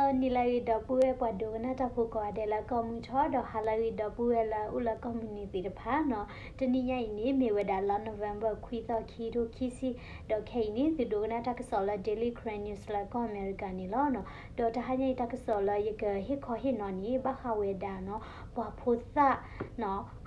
ဒီးနံၤလၢအဂ့ၤ ဒီပုၢ်ဝဲၢ်ပှၤဒိကနၣ်တၢ်ဖိကိးဂၤဒဲးလၢကီၢ်မုၢ်ထီၣ်, ဒီးဟါလၢအဂ့ၤ ဒီပုၢ်ဝဲၢ်လၢအအိၣ်လၢကီၢ်မုၢ်နုာ်သ့ၣ်တဖၣ်နီၤ. တနံၤညါအံၤန့ၣ် မ့ၢ်ဝဲဒၣ်လါ November ခွံသီ ခံကထိခံဆံ, ဒီးခဲအံၤန့ၣ် သုဒိကနၣ်တၢ်ကစီၣ်လၢ Daily Karen News လၢကီၢ်အမဲရကၤန့ၣ်လီၤ. ဒီးတဟါညါအံၤ တၢ်ကစီၣ်လၢယကဟ့ၣ်ခီဟ့ၣ်နီၤန့ၣ် ဘၣ်ဃးဝဲဒၣ်နီၤ ပှၤဖိသၣ်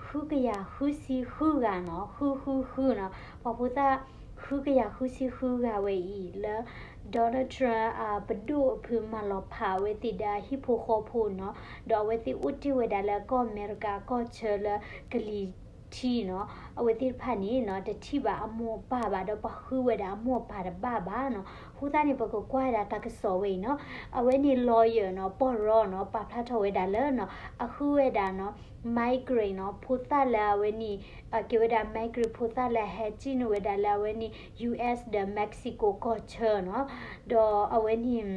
ဃုကယၤဃုဆံဃုဂၤနီၤ, ဃုဃုဃုနီၤ, ပှၤဖိသၣ် ဃုကယၤဃုဆံဃုဂၤဝဲအံၤလၢ Donald Trump အပဒိၣ်အဖုမၤလီၤဖးအဝဲသ့ၣ်ဒီးအဟံၣ်ဖိဃီဖိနီၤ, ဒီးအဝဲသ့ၣ်အိၣ်တ့ၢ်ဝဲဒၣ်လၢကီၢ်အမဲရကၤကီၢ်ဆၢလၢကလံၤထံးနီၤ, အဝဲသ့ၣ်တဖၣ်န့ၣ်နီၤ တထံၣ်ဘၣ်အမိၢ်အပၢ်ဘၣ် ဒီးပှၤဃုဝဲဒၣ်အမိၢ်အပၢ်တဘၣ်ဘၣ်နီၤ. အဃိသတးန့ၣ် ပကကွၢ်ဝဲဒၣ်တၢ်ကစီၣ်ဝဲအံၤနီၤ, အဝဲန့ၣ် lawyer နီၤ ပီၢ်ရီနီၤ ပာ်ဖျါထီၣ်ဝဲဒၣ်လၢနီၤ အဃုဝဲဒၣ်နီၤ migrant နီၤ ဖိသၣ်လၢအဝဲန့ၣ် ကဲဝဲဒၣ် migrant ဖိသၣ်လၢဟဲစံၣ်န့ၢ်ဝဲဒၣ်လၢအဝဲန့ၣ် U S ဒီး Mexico ကီၢ်ဆၢနီၤ, ဒီးအဝဲန့ၣ်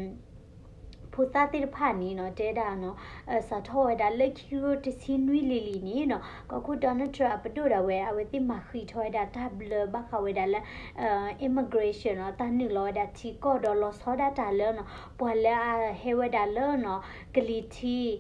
ဖိသၣ်သ့ၣ်တဖၣ်န့ၣ်နီၤ တဲဒၣ်နီၤ စးထီၣ်ဝဲဒၣ်လၢခံကထိတဆံနွံလံၤလံၤန့ၣ်နီၤ ကီၢ်ခိၣ် Donald Trump အပဒိၣ်ဒၣ်ဝဲ အဝဲသ့ၣ်မၤဃံးထီၣ်ဝဲဒၣ်တၢ်ဘျၢဘၣ်ဃးဝဲဒၣ်လၢ immigration နီၤ တၢ်နုာ်လီၤဝဲဒၣ်ထံကီၢ်ဒီးလီၤဆီဒၣ်တၢ်လၢနီၤ ပှၤလၢအဟဲဝဲဒၣ်လၢနီၤ ကလံၤထံး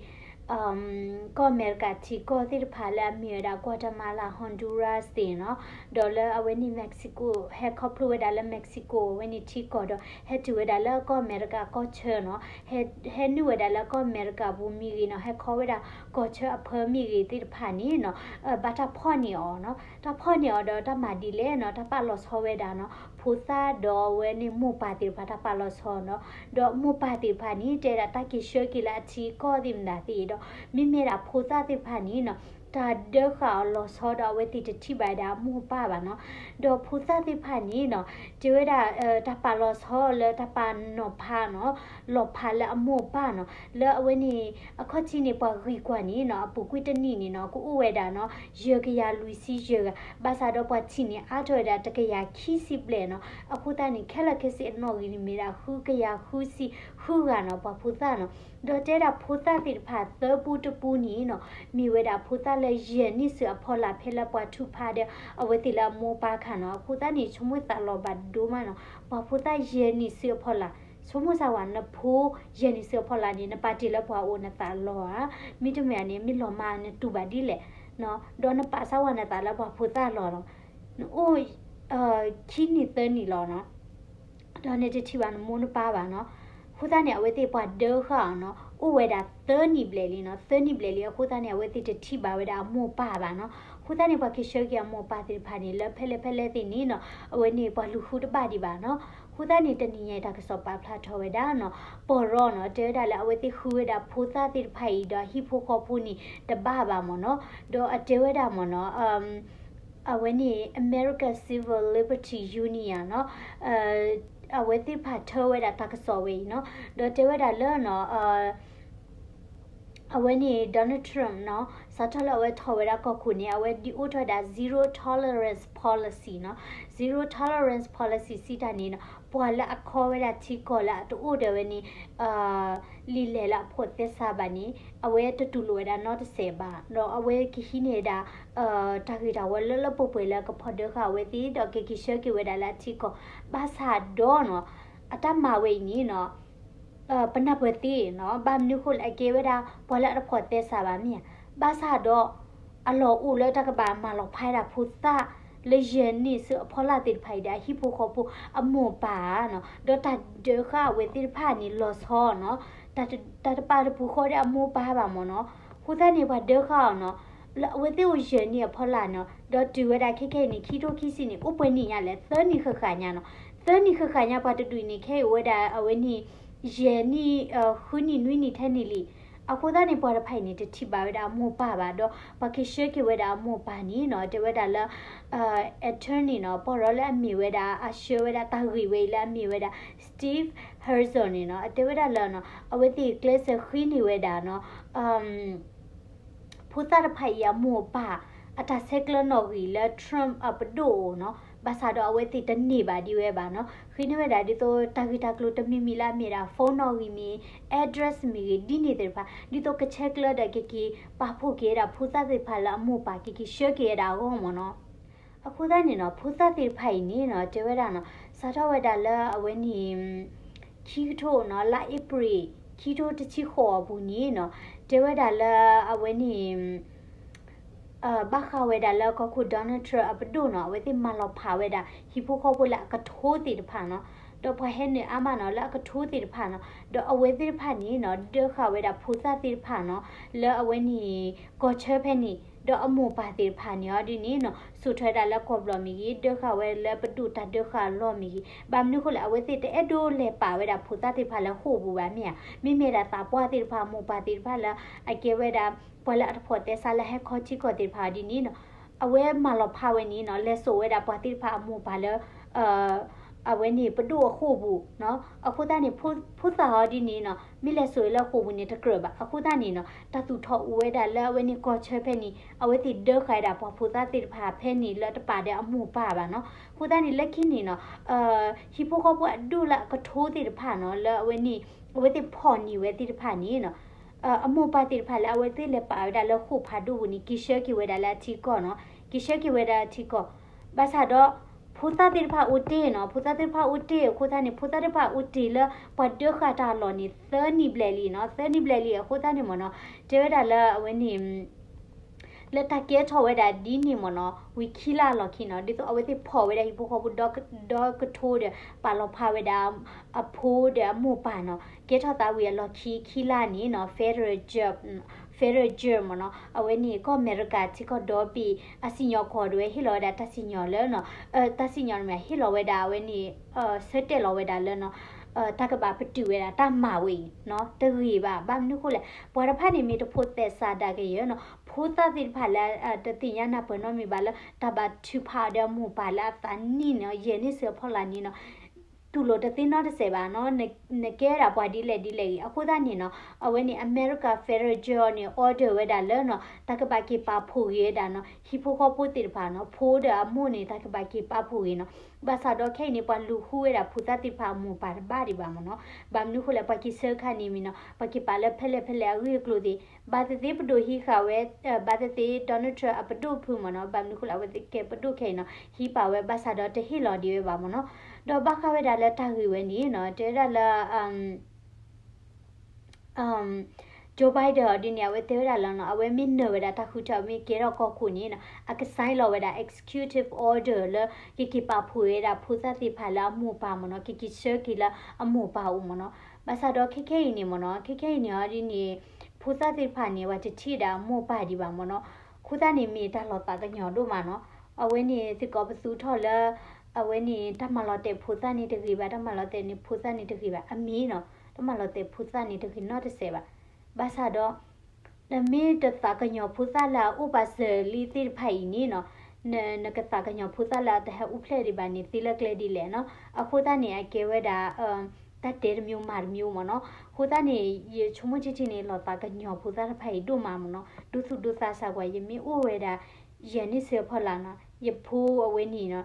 ကီၢ်အမဲရကၤထံကီၢ်သ့ၣ်တဖၣ်လၢအမ့ၢ်ဝဲဒၣ် Guatemala, Honduras သ့ၣ်နီၤ, ဒီးလၢအဝဲန့ၣ် Mexico ဟဲခီဖျိဝဲဒၣ်လၢ Mexico အဝဲန့ၣ်ထံကီၢ်ဒီး ဟဲတုၤဝဲဒၣ်လၢကီၢ်အမဲရကၤကီၢ်ဆၢနီၤ, ဟဲနုာ်ဝဲဒၣ်လၢကီၢ်အမဲရကၤပူၤမ့ၢ်ဂ့ၤနီၤ, ဟဲခီဝဲဒၣ်ကီၢ်ဆၢအဖၢမ့ၢ်ဂ့ၤသ့ၣ်တဖၣ်န့ၣ်နီၤ, ဘၣ်တၢ်ဖီၣ်န့ၢ်အီၤနီၤ, တၢ်ဖီၣ်န့ၢ်အီၤဒီးတၢ်မၤဒ်လဲၣ်နီၤ, တၢ်ပာ်လီၤဆီဝဲဒၣ်နီၤ, ဖိသၣ်ဒီးအဝဲန့ၣ်မိၢ်ပၢ်သ့ၣ်တဖၣ်တၢ်ပာ်လီၤဆီနီၤ, ဒီးမိၢ်ပၢ်သ့ၣ်တဖၣ်န့ၣ် တဲဒၣ်တၢ်က့ၤဆှၢက့ၤလၢအထံအကီၢ်သ့ၣ်မတၤသ့ၣ်ဒီး မ့မ့ၢ်ဒၣ်ဖိသၣ်သ့ၣ်တဖၣ်န့ၣ်နီၤ, တၢ်ဒၢဃာ်အီၤလီၤဆီဒီးအဝဲသ့ၣ်တထံၣ်ဘၣ်ဝဲဒၣ်အမိၢ်အပၢ်ဘၣ်နီၤ, ဒီးဖိသၣ်သ့ၣ်တဖၣ်န့ၣ်နီၤ, တဲဝဲဒၣ် တၢ်ပာ်လီၤဆီလၢတၢ်ပာ်နီၤဖးနီၤ, လီၤဖးလၢအမိၢ်အပၢ်နီၤ, လၢအဝဲန့ၣ် အခီၣ်ထံးန့ၣ် ပှၤဂံၢ်ကွၢ်န့ၣ်နီၤ, အပူၤကွံာ်တနံၣ်န့ၣ်နီၤ, ကအိၣ်ဝဲဒၣ်နီၤ, ယဲၢ်ကယၤလွံၢ်ဆံယဲၢ်ဂၤ, ဘၣ်ဆၣ်ဒီးပှၤထံၣ်န့ၣ်အါထီၣ်ဝဲဒၣ်တကယၤခံဆံဘျဲၣ်နီၤ, အဃိသတးန့ၣ် ခဲလၢာ်ခဲဆ့အနီၣ်ဂံၢ်န့ၣ်မ့ၢ်ဒၣ်ဃုကယၤဃုဆံဃုဂၤနီၤ, ပှၤဖိသၣ်နီၤ, ဒီးတဲဒၣ်ဖိသၣ်သ့ၣ်တဖၣ်သၢပူတပူန့ၣ်နီၤ, မ့ၢ်ဝဲဒၣ်ဖိသၣ်လၢယဲၢ်နံၣ်ဆူအဖီလာ် ဖဲလၢပှၤထုကဖၣ်ဒီး အဝဲသ့ၣ်လၢအမိၢ်အပၢ်အခါနီၤ, အဃိသတးန့ၣ် ဆိကမိၣ်သးလီၤဘၣ်ဒိမးနီၤ, ပှၤဖိသၣ်ယဲၢ်နံၣ်ဆူအဖီလာ်, ဆိကမိၣ်စၢ်ဝဲ နဖိယဲၢ်နံၣ်ဆူအဖီလာ်န့ၣ် နပာ်တ့ၢ်လၢပှၤအိၣ်နသးလီၤဧါ, မ့တမ့ၢ်န့ၣ် မ့ၢ်လီၤမၢ်နတူၢ်ဘၣ်ဒ်လဲၣ်, ဒီးနပာ်စၢ်ဝဲနသးလၢပှၤဖိသၣ်လီၤလီၤ, နအိၣ် ခံနံၣ်သၢနံၣ်လီၤနီၤ, ဒီးနတထံၣ်ဘၣ်နမိၢ်နပၢ်ဘၣ်နီၤ, အဃိသတးန့ၣ် အဝဲသ့ၣ်ပှၤဒၢဃာ်အီၤနီၤ, အိၣ်ဝဲဒၣ်သၢနံၣ်ဘျဲၣ်လံနီၤ, သၢနံၣ်ဘျဲၣ်လံ အဃိသတးန့ၣ် အဝဲသ့ၣ်တထံၣ်ဘၣ်ဝဲဒၣ်အမိၢ်အပၢ်ဘၣ်နီၤ, အဃိသတးန့ၣ် ပှၤက့ၤဆှၢက့ၤအမိၢ်အပၢ်သ့ၣ်တဖၣ်န့ၣ် လၢဖဲလဲၣ်ဖဲလဲၣ်သ့ၣ်န့ၣ်နီၤ, အဝဲန့ၣ်ပှၤလူၤဃုတဘၣ်ဒံးဘၣ်နီၤ, အဃိသတးန့ၣ် တနံၤညါအံၤတၢ်ကစီၣ်ပာ်ဖျါထီၣ်ဝဲဒၣ်နီၤ, ပီၢ်ရီနီၤ တဲဝဲဒၣ်လၢအဝဲသ့ၣ်ဃုဝဲဒၣ်ဖိသၣ်သ့ၣ်တဖၣ်အံၤဒီးအဟံၣ်ဖိဃီဖိန့ၣ် တဘၣ်ဘၣ်မ့ၢ်နီၤ, ဒီးအတဲဝဲဒၣ်မ့ၢ်နီၤ အဝဲန့ၣ် American Civil Liberties Union နီၤ, အဝဲသ့ၣ်တဖၣ်ထၢဝဲဒၣ်တၢ်ကစီၣ်ဝဲအံၤနီၤ, ဒီးတဲဝဲဒၣ်လၢနီၤ အဝဲန့ၣ် Donald Trump နီၤ စးထီၣ်လၢအဝဲထီၣ်ဝဲဒၣ်ကီၢ်ခိၣ်န့ၣ် အဝဲဒုးအိၣ်ထီၣ်ဝဲဒၣ် zero tolerance policy နီၤ, zero tolerance policy စံးတၢ်န့ၣ်နီၤ ပှၤလၢအခီဝဲဒၣ်ထံကီၢ်လၢအတအိၣ်ဒီးဝဲန့ၣ် လံာ်လဲၢ်လၢအဖိးသဲစးဘၣ်န့ၣ် အဝဲတတူၢ်လိာ်ဝဲဒၣ်နီတစဲးဘၣ်, ဒီးအဝဲကဟံးန့ၢ်ဝဲဒၣ် တၢ်ဂ့ၢ်တၢ်ဝီလၢလၢပှဲၤပှဲၤလၢကဖီၣ်ဒၢဃာ်အဝဲသ့ၣ် ဒီးကက့ၤဆှၢက့ၤဝဲဒၣ်လၢအထံကီၢ်, ဘၣ်ဆၣ်ဒီးနီၤ အတၢ်မၤဝဲအံၤန့ၣ်နီၤ ပနၢ်ပၢၢ်သ့နီၤ ဘၣ်မနုၤဃိလၢအကဲဝဲဒၣ် ပှၤလၢအတဖိးသဲစးဘၣ်မ့ၢ်ဧါ, ဘၣ်ဆၣ်ဒီး အလီၢ်အိၣ်လၢတၢ်ကဘၣ်မၤလီၤဖးဒၣ်ဖိသၣ် လၢယဲၢ်နံၣ်ဆူအဖီလာ်သ့ၣ်တဖၣ်အံၤဒီး အဟံၣ်ဖိဃီဖိအမိၢ်အပၢ်ဧါနီၤ, ဒီးတၢ်ဒၢဃာ်အဝဲသ့ၣ်တဖၣ်န့ၣ်လီၤဆီနီၤ, တၢ်တပာ်တပူၤဃီဒီးအမိၢ်အပၢ်ဘၣ်မ့ၢ်နီၤ, အဃိသတးန့ၣ် ပှၤဒၢဃာ်အီၤနီၤ, လၢအဝဲသ့ၣ်အိၣ်ယဲၢ်နံၣ်အဖီလာ်နီၤ, ဒီးတုၤဝဲဒၣ်ခဲခဲအံၤန့ၣ် ခံထိခံဆံန့ၣ် အိၣ်ပှဲၤနံၣ်ညါလဲၣ်, သၢနံၣ်ဃၣ်ဃၣ်ညါနီၤ, သၢနံၣ်ဃၣ်ဃၣ်ညါ ပှၤတဒူၣ်အံၤန့ၣ် ခဲအံၤအိၣ်ဝဲဒၣ်အဝဲန့ၣ် ယဲၢ်နံၣ် ဃုနံၣ်နွံနံၣ်ထဲနံၣ်လံ, အဃိသတးန့ၣ် ပှၤတဖၣ်အံၤန့ၣ် တထံၣ်ဘၣ်ဝဲဒၣ်အမိၢ်အပၢ်ဘၣ်ဒီး ပှၤက့ၤဆှၢက့ၤဝဲဒၣ်အမိၢ်အပၢ်န့ၣ်နီၤ, တဲဝဲဒၣ်လၢ attorney နီၤ, ပီၢ်ရီလၢအမ့ၢ်ဝဲဒၣ် အဆှၢဝဲဒၣ်တၢ်ဂ့ၢ်ဝဲအံၤလၢအမ့ၢ်ဝဲဒၣ် Steve Herzog န့ၣ်နီၤ, အတဲဝဲဒၣ်လၢနီၤ အဝဲသ့ၣ်ကျဲးစၢးဃ့န့ၢ်ဝဲဒၣ်နီၤ ဖိသၣ်တဖၣ်အံၤအမိၢ်အပၢ် အတၢ်ဆဲးကျၢနီၣ်ဂံၢ်လၢ Trump အပဒိၣ်အအိၣ်နီၤ, ဘၣ်ဆၣ်ဒီးအဝဲသ့ၣ်တန့ၢ်ဘၣ်ဒံးဝဲဘၣ်နီၤ, ဃ့န့ၢ်ဝဲဒၣ်ဒ်သိးတၢ်ဂ့ၢ်တၢ်ကျိၤတမံၤမံၤလၢအမ့ၢ်ဒၣ် phone နီၣ်ဂံၢ်မ့ၢ် address မ့ၢ်ဂ့ၤ ဒ်န့ၣ်သ့ၣ်တဖၣ် ဒ်သိးကဆဲးကျၢဒီးကက့ၤပာ်ဖှိၣ်က့ၤဝဲဒၣ်ဖိသၣ်သ့ၣ်တဖၣ်လၢအမိၢ်အပၢ်ကက့ၤဆှၢက့ၤဝဲဒၣ်အဂီၢ်မ့ၢ်နီၤ, အဃိသတးန့ၣ်နီၤ ဖိသၣ်သ့ၣ်တဖၣ်အံၤန့ၣ်နီၤ တဲဝဲဒၣ်နီၤ စးထီၣ်ဝဲဒၣ်လၢအဝဲန့ၣ် ခံကထိနီၤ လါအ့ဖြ့ၣ် ခံထိတဆံဃိးအပူၤန့ၣ်နီၤ, တဲဝဲဒၣ်လၢအဝဲန့ၣ် ဘၣ်ဃးဝဲဒၣ်လၢကီၢ်ခိၣ် Donald Trump အပဒိၣ်နီၤ, အဝဲသ့ၣ်မၤလီၤဖးဝဲဒၣ် ဟံၣ်ဖိဃီဖိလၢအကထိသ့ၣ်တဖၣ်နီၤ, ဒီးပှၤဟဲနုာ်အါမးနီၤ လၢအကထိသ့ၣ်တဖၣ်နီၤ, ဒီးအဝဲသ့ၣ်တဖၣ်န့ၣ်နီၤ ဒၢဃာ်ဝဲဒၣ်ဖိသၣ်သ့ၣ်တဖၣ်နီၤ, လၢအဝဲန့ၣ် ကီၢ်ဆၢဖဲန့ၣ် ဒီးအမိၢ်ပၢ်သ့ၣ်တဖၣ်န့ၣ်အီၤဒ်န့ၣ်နီၤ စိာ်ထွဲဒၣ်လၢကီၢ်ဘျီၣ်မ့ၢ်ဂ့ၤ, ဒၢဃာ်ဝဲလၢပဒိၣ်တၢ်ဒၢဃာ်အလီၢ်မ့ၢ်ဂ့ၤ, ဘၣ်မနုၤအဃိလဲၣ် အဝဲသ့ၣ်တအဲၣ်ဒိးလဲၤပာ်ဝဲဒၣ်ဖိသၣ်သ့ၣ်တဖၣ်လၢဃိာ်ပူၤဘၣ်မ့ၢ်ဧါ, မ့မ့ၢ်ဒၣ်သးပှၢ်သ့ၣ်တဖၣ် အမိၢ်ပၢ်သ့ၣ်တဖၣ်လၢ အကဲဝဲဒၣ် ပှၤလၢအတဖိးသဲစးလၢဟဲခီထံကီၢ်သ့ၣ်တဖၣ်ဒ်န့ၣ်နီၤ, အဝဲမၤလီၤဖးဝဲန့ၣ်နီၤ လဲၤစိာ်ဝဲဒၣ်ပှၤသ့ၣ်တဖၣ်အမိၢ်ပၢ်လၢ အဝဲန့ၣ်ပဒိၣ်အဃိာ်ပူၤနီၤ, အဃိသတးန့ၣ် ဖိသၣ်အီၤဒ်န့ၣ်နီၤ မ့ၢ်လဲၤစိာ်ဝဲလၢဃိာ်ပူၤန့ၣ်တကြၢးဘၣ်, အဃိသတးန့ၣ်နီၤ တၢ်သူၣ်ထီၣ်အိၣ်ဝဲဒၣ်လၢအဝဲန့ၣ်ကီၢ်ဆၢဖဲန့ၣ် အဝဲသ့ၣ်ဒၢဃာ်ဝဲဒၣ်ပှၤဖိသၣ်သ့ၣ်တဖၣ်ဖဲန့ၣ်လၢတပာ်ဒီးအမိၢ်ပၢ်ဘၣ်နီၤ, အဃိသတးန့ၣ် လၢခံန့ၣ်နီၤ ဟံၣ်ဖိဃီဖိအဒိၣ်လၢအကထိသ့ၣ်တဖၣ်နီၤ လၢအဝဲန့ၣ် အဝဲသ့ၣ်ဖီၣ်န့ၢ်ဝဲသ့ၣ်တဖၣ်န့ၣ်နီၤ အမိၢ်ပၢ်သ့ၣ်တဖၣ်လၢအဝဲသ့ၣ်လဲၤပာ်ဝဲဒၣ်လၢဃိာ်ဖးဒိၣ်ပူၤန့ၣ် က့ၤဆှၢက့ၤဝဲဒၣ်လၢအထံကီၢ်နီၤ, က့ၤဆှၢက့ၤဝဲဒၣ်အထံကီၢ်, ဘၣ်ဆၣ်ဒီး ဖိသၣ်သ့ၣ်တဖၣ်အိၣ်တ့ၢ်နီၤ, ဖိသၣ်သ့ၣ်တဖၣ်အိၣ်တ့ၢ်အဃိသတးန့ၣ် ဖိသၣ်သ့ၣ်တဖၣ်အိၣ်တ့ၢ်လၢပှၤဒၢဃာ်တၢ်အလီၢ်န့ၣ် သၢနံၣ်ဘျဲၣ်လံနီၤ, သၢနံၣ်ဘျဲၣ်လံအဃိသတးန့ၣ်မ့ၢ်နီၤ, တဲဝဲဒၣ်လၢအဝဲန့ၣ် လၢတၢ်ကဲထီၣ်ဝဲဒၣ်ဒ်န့ၣ်မ့ၢ်နီၤ ဝံၤခံလါအလီၢ်ခံနီၤ ဒ်သိးအဝဲသ့ၣ်ဖီၣ်ဝဲဒၣ်ဟံၣ်ဖိဃီဖိဒီကထိဒီး ပာ်လီၤဖးဝဲဒၣ် အဖိဒီးအမိၢ်ပၢ်နီၤ ကဲထီၣ်သးဝံၤအလီၢ်ခံခံလါန့ၣ်နီၤ federal judge, federal judge မ့ၢ်နီၤ အဝဲန့ၣ်ကီၢ်အမဲရကၤထံကီၢ်ဒီဘ့ၣ် အစံၣ်ညီၣ်ကွီၢ်ဒၣ်ဝဲဟ့ၣ်လီၤဝဲဒၣ်တၢ်စံၣ်ညီၣ်လၢနီၤ တၢ်စံၣ်ညီၣ်န့ၣ်မ့ၢ် ဟ့ၣ်လီၤဝဲဒၣ်အဝဲန့ၣ် ဆၢတဲာ်လီၤဝဲဒၣ်လၢနီၤ တၢ်ကဘၣ်ပတုာ်ဝဲဒၣ်တၢ်မၤဝဲအံၤနီၤ တဂ့ၤဘၣ် ဘၣ်မနုၤဃိလဲၣ် ပှၤတဖၣ်န့ၣ်မ့ၢ်တဖိးသဲးစးဒၣ်ကယဲၢ်နီၤ ဖိသၣ်သ့ၣ်တဖၣ်လၢ တသ့ၣ်ညါနၢ်ပၢၢ်နီတမံၤဘၣ်လၢ တၢ်ဘၣ်ထုးဖးအီၤဒီးအမိၢ်ပၢ်လၢအသးနံၣ်န့ၣ် ယဲၢ်နံၣ်ဆၢဖီလာ်န့ၣ်နီၤ တူၢ်လိာ်တသ့နီတစဲးဘၣ်နီၤ နကဲဒၣ်ပှၤဒ်လဲၣ်ဒ်လဲၣ်ဂ့ၤ အဃိသတးန့ၣ်နီၤ အဝဲန့ၣ် America Federal Judge န့ၣ် order ဝဲဒၣ်လၢနီၤ တၢ်ကဘၣ်က့ၤပာ်ဖှိၣ်ဂ့ၤဝဲဒၣ်နီၤ ဟံၣ်ဖိဃီဖိသ့ၣ်တဖၣ်နီၤ ဖိဒီးအမိၢ်န့ၣ် တၢ်ကဘၣ်က့ၤပာ်ဖှိၣ်ဂ့ၤနီၤ ဘၣ်ဆၣ်ဒီးခဲအံၤန့ၣ် ပှၤလူၤဃုဝဲဒၣ်ဖိသၣ်သ့ၣ်တဖၣ်အမိၢ်ပၢ်တဘၣ်ဒံးဘၣ်မ့ၢ်နီၤ ဘၣ်မနုၤဃိလဲၣ် ပှၤက့ၤဆှၢခါန့ၣ်မ့ၢ်နီၤ ပှၤက့ၤပာ်လၢဖဲလဲၣ်ဖဲလဲၣ်အဂ့ၢ်အကျိၤသ့ၣ် ဘၣ်သ့ၣ်သ့ၣ်ပဒိၣ်ဟံးဃာ်ဝဲ ဘၣ်သ့ၣ်သ့ၣ် Donald Trump အပဒိၣ်ဖုမ့ၢ်နီၤ ဘၣ်မနုၤဃိလဲၣ် အဝဲသ့ၣ်ကဲပဒိၣ်ခဲအံၤနီၤ ဟံးပာ်ဝဲဘၣ်ဆၣ်ဒီးတဟ့ၣ်လီၤဒံးဝဲဘၣ်မ့ၢ်နီၤ ဒီးဘၣ်ဃးဝဲဒၣ်လၢတၢ်ဂ့ၢ်ဝဲန့ၣ်နီၤ တဲဝဲဒၣ်လၢ Joe Biden အီၤဒ်န့ၣ် အဝဲတဲဝဲဒၣ်လၢနီၤ အဝဲမ့ၢ်နၢၤဝဲဒၣ်တၢ်ဃုထၢ အမ့ၢ်ကဲထီၣ်ကီၢ်ခိၣ်န့ၣ်နီၤ အက sign လီၤဝဲဒၣ် executive order လၢ ကက့ၤပာ်ဖှိၣ်ဝဲဒၣ်ဖိသၣ်သ့ၣ်တဖၣ်လၢအမိၢ်ပၢ်မ့ၢ်နီၤ ကက့ၤဆှၢက့ၤလၢအမိၢ်ပၢ်အိၣ်မ့ၢ်နီၤ ဘၣ်ဆၣ်ဒီးခဲခဲအံၤန့ၣ်မ့ၢ်နီၤ ခဲခဲအံၤန့ၣ်အီၤဒ်န့ၣ် ဖိသၣ်သ့ၣ်တဖၣ်န့ၣ် ပှၤတထံၣ်ဒၣ်အမိၢ်ပၢ်ဒံးဘၣ်မ့ၢ်နီၤ အဃိသတးန့ၣ်မ့ၢ်တၢ်လီၤသးကညီၤဒိၣ်မးနီၤ အဝဲန့ၣ်စ့ၢ်ကီးပသူထီၣ်လၢ အဝဲန့ၣ် တၢ်မၤလီၤတဲာ်ဖိသၣ်န့ၣ်တဂ့ၤဘၣ် တၢ်မၤလီၤတဲာ်န့ၣ်ဖိသၣ်န့ၣ်တဂ့ၤဘၣ် အမ့ၢ်နီၤ တၢ်မၤလီၤတဲာ်ဖိသၣ်န့ၣ်တဂ့ၤနီတစဲးဘၣ် ဘၣ်ဆၣ်ဒီး နမ့ၢ်တသးကညီၤဖိသၣ်လၢအအိၣ်ပာ်စၢၤလံသ့ၣ်တဖၣ်အံၤန့ၣ်နီၤ နကသးကညီၤဖိသၣ်လၢအတဟဲအိၣ်ဖျဲၣ်ဒံးဘၣ်န့ၣ် သ့လၢကျဲဒ်လဲၣ်နီၤ အဃိသတးန့ၣ် အကဲဝဲဒၣ် တၢ်တဲတမျိုးမၤတမျိုးမ့ၢ်နီၤ အဃိသတးန့ၣ် ယဆိကမိၣ်ထံထံန့ၣ် လီၤသးကညီၤဖိသၣ်တဖၣ်အံၤဒိၣ်မးမ့ၢ်နီၤ ဒိသူၣ်ဒိသးစၢ်ကွၢ် ယမ့ၢ်အိၣ်ဝဲဒၣ် ယဲၢ်နံၣ်ဆၢဖီလာ်နီၤ ယဖိအဝဲန့ၣ်နီၤ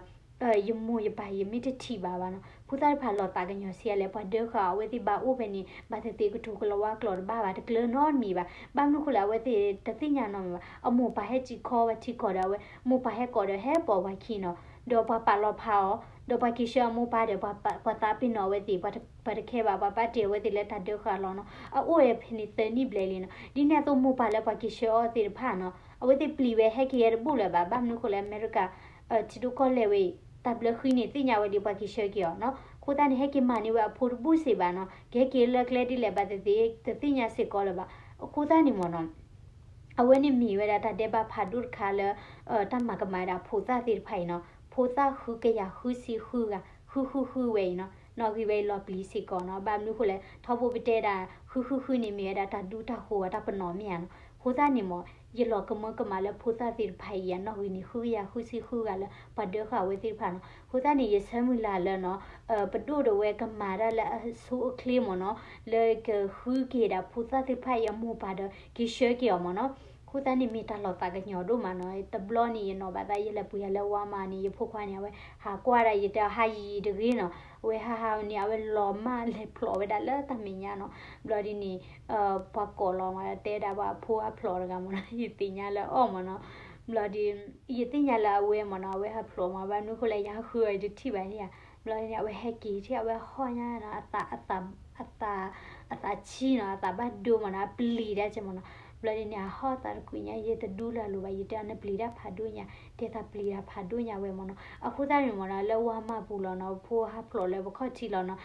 ယမိၢ်ယပၢ်ယမ့ၢ်တထံၣ်ဘၣ်ဘၣ်နီၤ ဖိသၣ်တဖၣ်လီၤသးကညီၤဆံးအါလဲၣ် ပှၤဒၢဃာ်အဝဲသ့ၣ်ဘၣ်အိၣ်ဖဲန့ၣ် ဘၣ်သ့ၣ်သ့ၣ်ကတိၤကလီဝါကျိာ်တဘၣ်ဘၣ် တကျၢၤနီတမံၤဘၣ် ဘၣ်မနုၤဃိလဲၣ် အဝဲသ့ၣ်တသ့ၣ်ညါနီတမံၤဘၣ် အမိၢ်ပၢ်ဟဲစံၣ်ခီဝဲထံကီၢ်ဒီးအဝဲ မိၢ်ပၢ်ဟဲကိးဒီးဟဲပိာ်ပှၤခံနီၤ ဒီးပှၤပာ်လီၤဖးအီၤ ဒီးပှၤက့ၤဆှၢအမိၢ်ပၢ်ဒီး ပှၤသးပ့ၤနီၣ်အဝဲသ့ၣ် ပှၤတခဲဘၣ် ပှၤဘၣ်တ့ၢ်အဝဲသ့ၣ်လၢတၢ်ဒၢဃာ်လီၤနီၤ အအိၣ်ဝဲဖဲန့ၣ်သၢနံၣ်ဘျဲၣ်လံနီၤ ဒ်န့ၣ်အသိးမိၢ်ပၢ်လၢပှၤက့ၤဆှၢအီၤသ့ၣ်တဖၣ်နီၤ အဝဲသ့ၣ်ပျံၤဝဲဟဲက့ၤဟဲတဘူၣ်လၢၤဘၣ် ဘၣ်မနုၤဃိလဲၣ် အမဲရကၤ ထံဒိၣ်ကီၢ်လဲၢ်ဝဲအံၤ တၢ်ဘျၢဃံန့ၣ်သ့ၣ်ညါဝဲလံပှၤက့ၤဆှၢက့ၤအီၤနီၤ အဃိသတးန့ၣ် ဟဲက့ၤမၤန့ၢ်ဝဲအဖိတဘူၣ်စ့ၢ်ဘၣ်နီၤ ကဟဲက့ၤလၢကျဲဒ်လဲၣ် ဘၣ်သ့ၣ်သ့ၣ် တသ့ၣ်ညါစ့ၢ်ကီးလၢၤဘၣ် အဃိသတးန့ၣ်မ့ၢ်နီၤ အဝဲန့ၣ်မ့ၢ်ဝဲဒၣ်တၢ်ဒဲးဘးဖးဒိၣ်တခါလၢ တၢ်မၤကမၣ်ဝဲဒၣ်ဖိသၣ်သ့ၣ်တဖၣ်အံၤနီၤ ဖိသၣ်ဃုကယၤဃုဆံဃုဂၤ ဃုဃုဃုဝဲအံၤနီၤ နီၣ်ဂံၢ်ဝဲအံၤလီၤပျံၤစ့ၢ်ကီးနီၤ ဘၣ်မနုၤဃိလဲၣ် ထီဘိပတဲဒၣ် ဃုဃုဃုန့ၣ်မ့ၢ်ဝဲဒၣ်တၢ်ဒူတၢ်ဃိၤအတၢ်ပနီၣ်မ့ၢ်ဧါနီၤ အဃိသတးန့ၣ်မ့ၢ် ယလီၤကမၢကမၣ်လၢဖိသၣ်သ့ၣ်တဖၣ်အံၤ အနီၣ်ဂံၢ်န့ၣ် ဃုကယၤဃုဆံဃုဂၤလၢ ပှၤဒၢဃာ်ဝဲသ့ၣ်တဖၣ်နီၤ အဃိသတးန့ၣ် ယဆၢမုၢ်လၢ်လၢနီၤ ပဒိၣ်ဒၣ်ဝဲကမၤတၢ်လၢအဆိအချ့မ့ၢ်နီၤ လၢကဃုက့ၤဒၣ်ဖိသၣ်သ့ၣ်တဖၣ်အံၤအမိၢ်ပၢ်ဒီး က့ၤဆှၢက့ၤအီၤမ့ၢ်နီၤ အဃိသတးန့ၣ် မ့ၢ်တၢ်လီၤသးကညီၤဒိၣ်မးနီၤ တဘျီန့ၣ် ယနီၢ်ဘၣ်သး ယလဲၤပှ့ၤယၤလၢဝါမးန့ၣ် ယဖိခွါန့ၣ် အဝဲဟးကွၢ်ဒၣ်ယတဲအီၤ ဟးယံာ်တဂ့ၤနီၤ အဝဲဟးဟးန့ၣ် အဝဲလီၤမၢ်လဲၤဖျိးဝဲဒၣ်လၢတၢ်မဲာ်ညါနီၤ ဘျီဒ်န့ၣ် ပှၤကိးလီၤမး တဲဒၣ်ပှၤအဖိဟးဖျိးတဂၤမ့ၢ်နီၤ ယသ့ၣ်ညါလၢအီၤမ့ၢ်နီၤ ဘျီဒ် ယသ့ၣ်ညါလၢအဝဲမ့ၢ်နီၤ အဝဲဟးဖျိးမး ဘၣ်မနုၤဃိလဲၣ် ယဟးဃုအီၤယတထံၣ်ဘၣ်န့ၣ်ဧါ ဘျီဒ်န့ၣ် အဝဲဟဲက့ၤထံၣ် အဝဲဟီၣ်ညါနီၤ အသး အသး အသး အသးဆံးနီၤ, အသးဘၣ်ဒိမ့ၢ်နီၤ, အပျံၤတၢ်ကဲမ့ၢ်နီၤ. ဘျီဒ်န့ၣ် အဟီၣ်သးတကွံာ်ညါ, ယတဒူလၢအလိၤဘၣ်, ယတဲအီၤ နပျံၤတၢ်ဖးဒိၣ်ညါ, တဲသးပျံၤတၢ်ဖးဒိၣ်ညါဝဲမ့ၢ်နီၤ. အဃိသတးန့ၣ်မ့ၢ်နီၤ, လၢဝါမၢ်ပူၤလီၤနီၤ, ဖိဟးဖျိးလၢပခီၣ်ထံးလီၤနီၤ,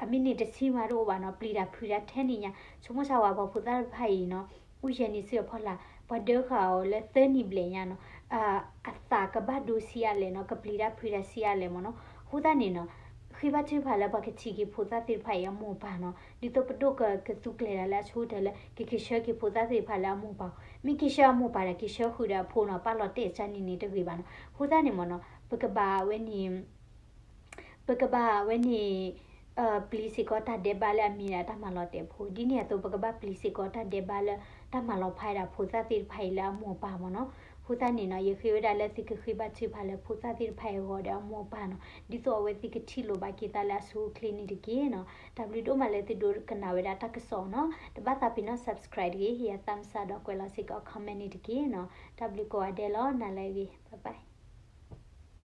အမ့ၢ်န့ၣ်တဆံမးတအိၣ်ဘၣ်နီၤ, ပျံၤတၢ်ဖုးတၢ်ထဲန့ၣ်ညါ, ဆိကမိၣ်ဆါဝဲပှၤဖိသၣ်တဖၣ်အံၤနီၤ, အိၣ်ယဲၢ်နံၣ်ဆံအဖီလာ်, ပှၤဒၢဃာ်အီၤလၢသၢနံၣ်ဘျဲၣ်ညါနီၤ, အသးကဘၣ်ဒိဆံးအါလဲၣ်နီၤ, ကပျံၤတၢ်ဖုးတၢ်ဆံးအါလဲၣ်မ့ၢ်နီၤ. အဃိသတးန့ၣ်နီၤ, ဃ့ဘါထုကဖၣ်လၢပှၤကထံၣ်က့ၤဖိသၣ်သ့ၣ်တဖၣ်အံၤအမိၢ်အပၢ်နီၤ, ဒ်သိးပဒိၣ်ကကသူကျဲၤတၢ်လၢအဆိကတၢၢ်လၢ ကက့ၤဆှၢက့ၤဖိသၣ်သ့ၣ်တဖၣ်လၢအမိၢ်အပၢ်, မ့ၢ်က့ၤဆှၢအမိၢ်အပၢ်ဒီး က့ၤဆှၢဃုာ်ဒီးအဖိနီၤ, ပာ်လီၤတဲာ်ကၢန့ၣ်န့ၣ်တဂ့ၤဘၣ်နီၤ. အဃိသတးန့ၣ်မ့ၢ်နီၤ, ပကဘၣ်ဝဲန့ၣ် ပကဘၣ်ဝဲန့ၣ် ပျံၤစ့ၢ်ကီးတၢ်ဒဲးဘးလၢအမ့ၢ်ဒၣ်တၢ်မၤလီၤတဲာ်ဖိ, ဒ်န့ၣ်အသိး ပကဘၣ်ပျံၤစ့ၢ်ကီးတၢ်ဒဲးဘးလၢတၢ်မၤလီၤဖးဒၣ်ဖိသၣ်သ့ၣ်တဖၣ်အံၤလၢအမိၢ်အပၢ်မ့ၢ်နီၤ. အဃိသတးန့ၣ်နီၤ, ယဃ့ဝဲဒၣ်လၢသုကဃ့ဘါထုကဖၣ်လၢဖိသၣ်သ့ၣ်တဖၣ်အံၤအဂီၢ်ဒီးအမိၢ်အပၢ်နီၤ, ဒ်သိးအဝဲသ့ၣ်ကထံၣ်လိာ်ဘၣ်က့ၤသးလၢအဆိအချ့န့ၣ်တက့ၢ်နီၤ. တၢ်ဘျုးဒိၣ်မးလၢသုဒိကနၣ်ဝဲဒၣ်တၢ်ကစီၣ်နီၤ, တဘၣ်သးပ့ၤနီၣ် subscribe တဂ့ၤ, ဟ့ၣ်ယၤ thumbs up ဒီးကွဲးလီၤစ့ၢ်ကီး comment န့ၣ်တက့ၢ်နီၤ. တၢ်ဘျုးကိးဂၤဒဲးလီၤ, နၤလၢအဂ့ၤ, bye bye.